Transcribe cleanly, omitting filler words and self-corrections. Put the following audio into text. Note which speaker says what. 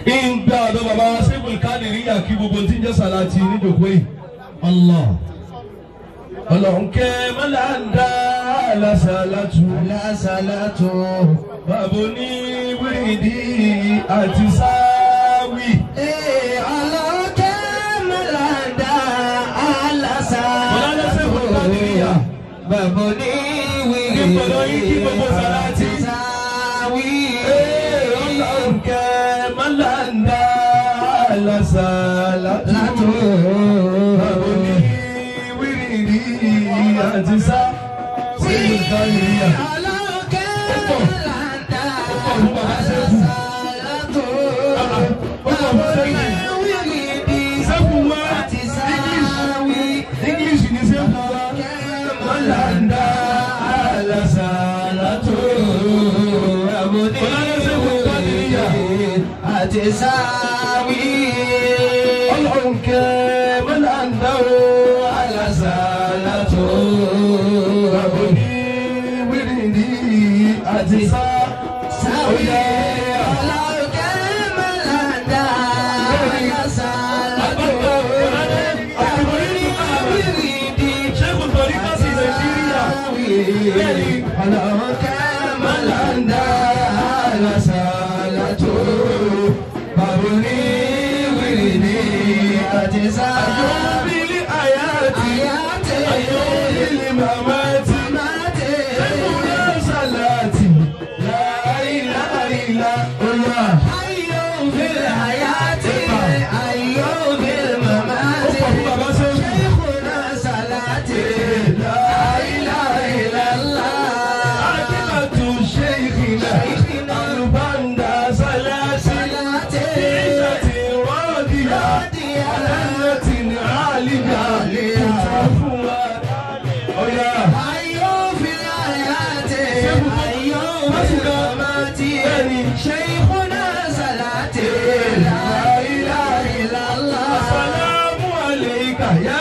Speaker 1: Ń gbà ọ̀dọ̀ bàbá Sẹ́gun Kádìríyà kí gbogbo tí ń jẹ́ sàláàtì níjòkó yìí.
Speaker 2: Allah.
Speaker 1: Ọlọ́run kẹ́ mọ́láńdá lásàlátù.
Speaker 2: Lásàlátù.
Speaker 1: Bàbá ní wíìdì àti sáwì.
Speaker 2: Ọlọ́run kẹ́ mọ́láńdá
Speaker 1: Bọ̀dá Sẹ́gun Kádìríyà.
Speaker 2: Bàbá ní wíìdì
Speaker 1: Ní pẹ̀lú yín kí gbogbo sàláàtì.
Speaker 2: Sáwì.
Speaker 1: Ọlọ́run kẹ́ mọ́láńdá lásàlátù.
Speaker 2: Látò.
Speaker 1: Bàbá ní wíìdì àti sáwì. Sẹ́gun Kádìríyà.
Speaker 2: Ọlọ́run kẹ́ mọ́láńdá
Speaker 1: Ó pọ̀ fún bàbá Sẹ́gun.
Speaker 2: lásàlátù.
Speaker 1: Ó pọ̀ fún Sẹ́gun.
Speaker 2: Wíìdì
Speaker 1: Sẹ́gun wá
Speaker 2: àti
Speaker 1: English.
Speaker 2: sáwì.
Speaker 1: English ni sẹ́gun wá. Mọ́láńdá lásàlátù. Bọ̀dá Sẹ́gun Kádìríyà.
Speaker 2: Àti sáwì.
Speaker 1: Ọlọ́run kẹ́ mọ́láńdá o alásàlátù. Bàbá ní wíìdì àti
Speaker 2: Sáwì.
Speaker 1: sáwì.
Speaker 2: Ọlọ́run kẹ́ mọ́láńdá lásàlátù. Wíìdì
Speaker 1: Ṣẹ́gun torí ká sí Nàìjíríà. Bẹ́ẹ̀ni.
Speaker 2: Ọlọ́run kẹ́ mọ́láńdá lásàlátù. Bàbá ní wíìdì àti sáwì.
Speaker 1: Ayọ̀bílì àyàtì.
Speaker 2: Àyàtì.
Speaker 1: Ayọ̀bílì màmátì.
Speaker 2: Màtì.
Speaker 1: Ṣẹ́gun náà sàlátì. Láìláìlá. Oya.
Speaker 2: Ayọ̀ fil hayati, ayọ̀ fil
Speaker 1: Ó
Speaker 2: mamati.
Speaker 1: pọ̀ fún bàbá Ṣẹ́gun.
Speaker 2: Shaykhuna salati, la ilaha illallah.
Speaker 1: Akíkàtú ṣéìkìlá.
Speaker 2: Shaykhina.
Speaker 1: Àlùbáńdà sàlátì.
Speaker 2: Salati.
Speaker 1: Ìṣàtì rọ́ọ̀dìyà.
Speaker 2: Rọ́dìyà.
Speaker 1: Alánàtì ní àlìyà.
Speaker 2: Àlìyà.
Speaker 1: Tuntun fún wa. Oya.
Speaker 2: Ayọ̀ fil hayati, ayọ̀ fil mamati.
Speaker 1: Bẹ́ẹ̀ni.
Speaker 2: Shaykhuna salati, la ilaha illallah.
Speaker 1: Assalamu alayka ya